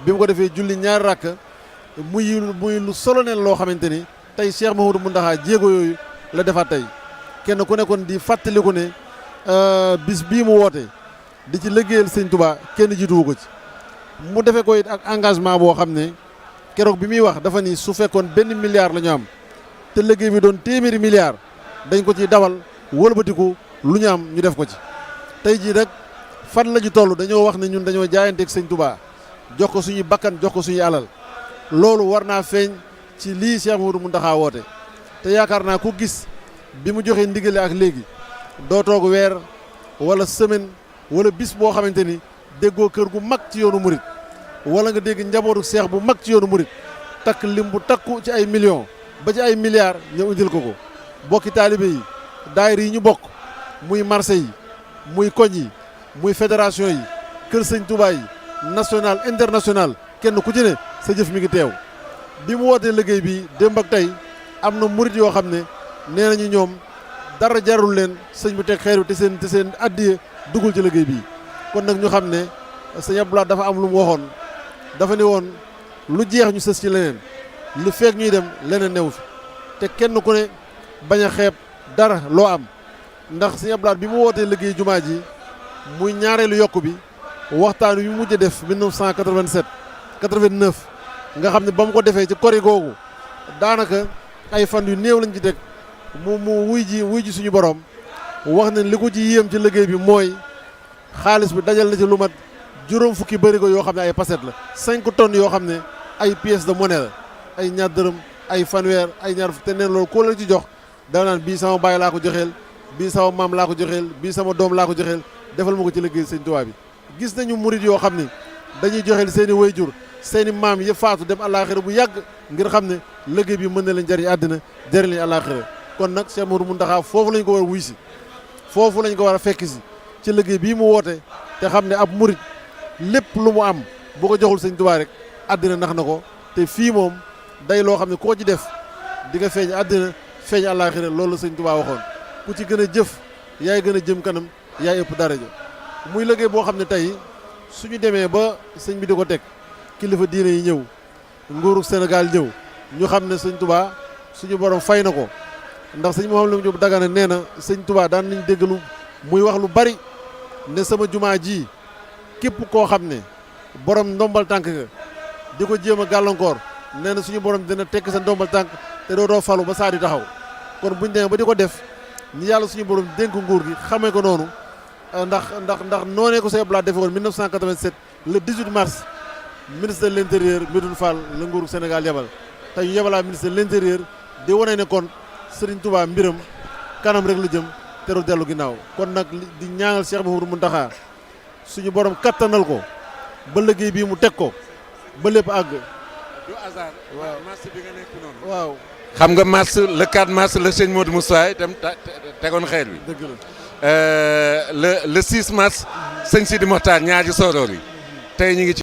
bi mu ko defee julli ñaari rakk muy lu solennel loo xamante ni tey Cheikh Mouhamadou Mountakha jéego yooyu la defaat tey kenn ku nekkoon di fàttaliku ne bis bii mu woote di ci liggéeyal sëñ Touba kenn jiituwu ko ci mu defee ko it ak engagement boo xam ne keroog bi muy wax dafa ni su fekkoon benn milliard la ñu am te liggéey bi doon téeméeri milliard dañ ko ci dawal wëlbatiku lu ñu am ñu def ko ci tey jii nag fan la ñu toll dañoo wax ne ñun dañoo jaayanteeg sëñ Touba jox ko suñuy bakkan jox ko suñuy alal loolu war naa feeñ ci lii Cheikh Mouhamadou Mountakha woote te yaakaar naa ku gis bi mu joxee ndigale ak léegi doo toog weer wala semaine wala bis boo xamante ni déggoo kër gu mag ci yoonu murit wala nga dégg njabootu seex bu mag ci yoonu murit takk lim bu takku ci ay millions ba ci ay milliards ñëw indil ko bokki taalibe yi daayira yi ñu bokk muy marché yi muy koñ yi muy fédération yi kër sëñ Touba yi national international kenn ku ci ne sa jëf mi ngi teew bi mu wootee liggéey bi démb ak tey am na murit yoo xam ne nee nañu ñoom dara jarul leen sëñ bu teg xeer bi te seen addiye dugul ci liggéey bii kon nag ñu xam ne sëñ Abdoulaye dafa am lu mu waxoon dafa ne woon lu jeex ñu sës ci leneen lu feek ñuy dem leneen new fi te kenn ku ne bañ a xeeb dara loo am ndax sëñ Abdoulaye bi mu wootee liggéey jumaa ji muy ñaareelu yokk bi waxtaan wi mu mujj def 1987 89 nga xam ne ba mu ko defee ci kori googu daanaka ay fan yu néew lañ ci teg mu wuy ji suñu borom wax ne li ko ci yéem ci liggéey bi mooy xaalis bi dajal na ci lu mat juróom fukki bërigo yoo xam ne ay paset la 5 tonnes yoo xam ne ay pièces de monnaie la ay ñaar dërëm ay fanweer ay ñaar te neen loolu koo la ci jox da naan bii sama baay laa ko joxeel bii sama maam laa ko joxeel bii sama doom laa ko joxeel defal ma ko ci liggéey sëñ Tuubaa bi gis nañu murit yoo xam ne dañuy joxeel seen i wayjur seen i maam yi faatu dem àllaaxira bu yàgg ngir xam ne liggéey bi mën na leen jariñ àddina jariñ leen àllaaxira kon nag Cheikh Mouhamadou Mountakha foofu lañ ko war a wuy si foofu lañ ko war a fekk si ci liggéey bii mu woote te xam ne ab murit lépp lu mu am bu ko joxul sëñ Tuubaa rek àddina nax na ko te fii moom day loo xam ne koo ci def di nga feeñ àddina feeñ àllaaxira loolu sëñ Tuubaa waxoon ku ci gën a jëf yaay gën a jëm kanam yaay ëpp daraja muy liggéey boo xam ne tey suñu demee ba sëñ bi di ko teg kilifa diine yi ñëw nguuru Sénégal ñëw ñu xam ne sëñ Tuubaa suñu borom fay na ko ndax sëñ Mouhamadou Lamine Diop Dagana nee na sëñ Tuubaa daan nañ dégg muy wax lu bari ne sama jumaa ji képp koo xam ne borom ndombal tànk nga di ko jéem a gàllankoor nee na suñu borom dina tekk sa ndombal tànk te doo falu ba saa di taxaw kon buñ demee ba di ko def ñi yàlla suñu borom dénk nguur gi xamee ko noonu ndax noonee ko Sëñ Abdou Lahad defe woon 1987 le 18 mars ministre de l' intérieur Medoune Fall la nguuru Sénégal yebal te ñu yebalaa ministre de l' intérieur di wane ne kon Serigne Touba mbiram kanam rek la jëm te du dellu ginnaaw kon nag di ñaanal Cheikh Mouhamadou Mountakha suñu borom kattanal ko ba liggéey bii mu teg ko ba lépp àgg. du hasard. waaw mars bi nga nekk noonu. waaw. xam nga mars le 4 mars la sëñ Modou Moustapha itam tegoon xeer bi. dëgg la. le 6 mars sëñ Sidi Mokhtar ñaari sooroor yi tey ñu ngi ci